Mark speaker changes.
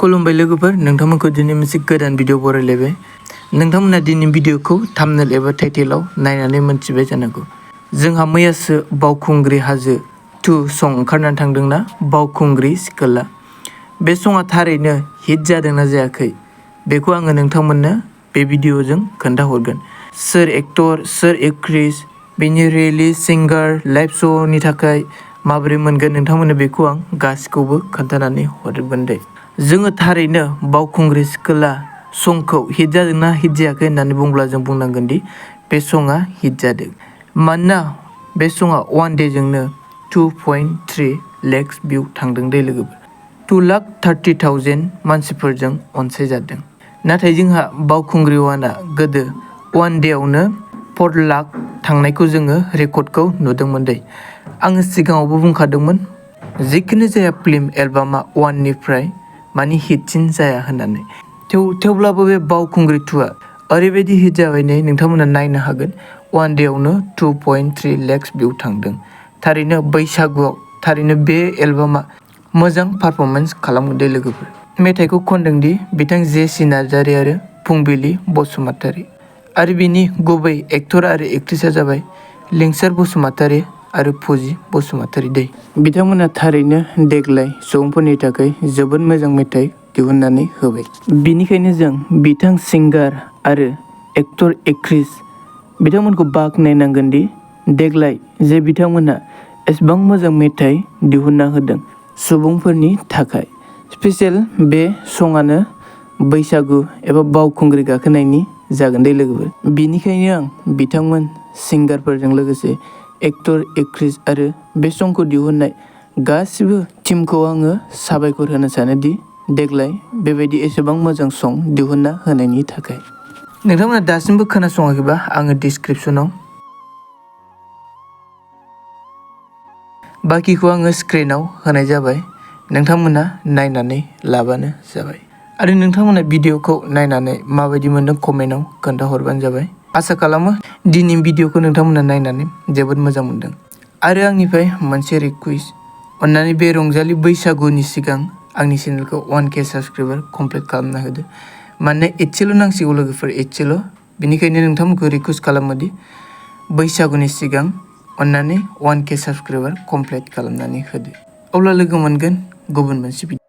Speaker 1: खुलुमबाय लोगोफोर, नोंथांमोनखौ दिनै मोनसे गोदान भिडिअ बरायलायबाय। नोंथांमोना दिनै भिडिअखौ थाम्बनेल एबा टाइटेलाव नायनानै मोनथिबाय जानांगौ। जोंहा मैयासो बावखुंग्रि हाजो 2 सं ओंखारनानै थांदोंना, बावखुंग्रि सिख्ला। बे सङा थारैनो हिट जादोंना जायाखै बेखौ आङो नोंथांमोननो बे भिडिअजों खोन्थाहरगोन। सोर एक्टर, सोर एक्ट्रेस, बेनि रिलिज, सिंगार, लाइभ श'नि थाखाय माबोरै मोनगोन नोंथांमोननो बेखौ आं गासिखौबो खोन्थानानै हरजोबगोन दे। जोङो थारैनो बावखुंग्रि सिख्ला संखौ हिट जादोंना हिट जायाखै होननानै बुंब्ला जों बुंनांगोन दि बे सङा हिट जादों। मानोना बे सङा 1 डेजोंनो 2.3 लाख भिउ थांदों दे लोगोफोर। 2,30,000 मानसिफोरजों अनसायजादों। नाथाय जोंहा बावखुंग्रि 1आ गोदो 1 डेआवनो 4 लाख थांनायखौ जोङो रेकर्डखौ नुदोंमोन दे। आङो सिगाङावबो बुंखादोंमोन जिखुनु जाया फिल्म एलबामा 1निफ्राय मानि हिटसिन जाया होननानै। थेवब्लाबो बे बावखुंग्रि 2आ ओरैबायदि हिट जाबाय नै नोंथांमोना नायनो हागोन। 1 डेआवनो 2.3 लाख भिउ थांदों। थारैनो बैसागुआव थारैनो बे एलबामा मोजां पारफरमेन्स खालामगोन दे लोगोफोर। मेथाइखौ खनदों दि बिथां जेसि नार्जारि आरो फुंबिलि बसुमतारी। आरो बिनि गुबै एक्टर आरो एक्ट्रेसआ जाबाय लिंसार बसुमतारी आरो फुजि बसुमतारी दे। बिथांमोना थारैनो देग्लाय सुबुंफोरनि थाखाय जोबोद मोजां मेथाइ दिहुननानै होबाय। बिनिखायनो जों बिथां सिंगार आरो एक्टर एक्ट्रेस बिथांमोनखौ बाख्नायनांगोन दि देग्लाय जे बिथांमोनहा एसेबां मोजां मेथाइ दिहुनना होदों सुबुंफोरनि थाखाय। स्पेसियेल बे सङानो बैसागु एबा बावखुंग्रि गाखोनायनि जागोन दे लोगोफोर। बिनिखायनो आं बिथांमोन सिंगारफोरजों लोगोसे एक्टर एक्ट्रेस आरो बे संखौ दिहुननाय गासिबो टिमखौ आङो साबायखर होनो सानोदि देग्लाय बेबायदि एसेबां मोजां सं दिहुनना होनायनि थाखाय। नोंथांमोना दासिमबो खोनासङाखैबा आङो डिसक्रिपसनाव बाखिखौ आङो स्क्रिनाव होनाय जाबाय। नोंथांमोना नायनानै लाबानो जाबाय। आरो नोंथांमोना भिडिअखौ नायनानै माबायदि मोनदों कमेन्टआव खोन्थाहरबानो जाबाय। आसा खालामो दिनै भिडिअखौ नोंथांमोना नायनानै जोबोद मोजां मोनदों। आरो आंनिफ्राय मोनसे रिकुवेस्ट, अन्नानै बे रंजालि बैसागुनि सिगां आंनि चेनेलखौ 1K साबस्क्राइबार कमप्लिट खालामना होदो। मानोना एसेल' नांसिगौ लोगोफोर, एसेल'। बेनिखायनो नोंथांमोनखौ रिकुवेस्ट खालामो दि बैसागुनि सिगां अन्नानै 1K साबस्क्राइबार कमप्लिट खालामनानै होदो। अब्ला लोगो मोनगोन गुबुन मोनसे भिडिअ।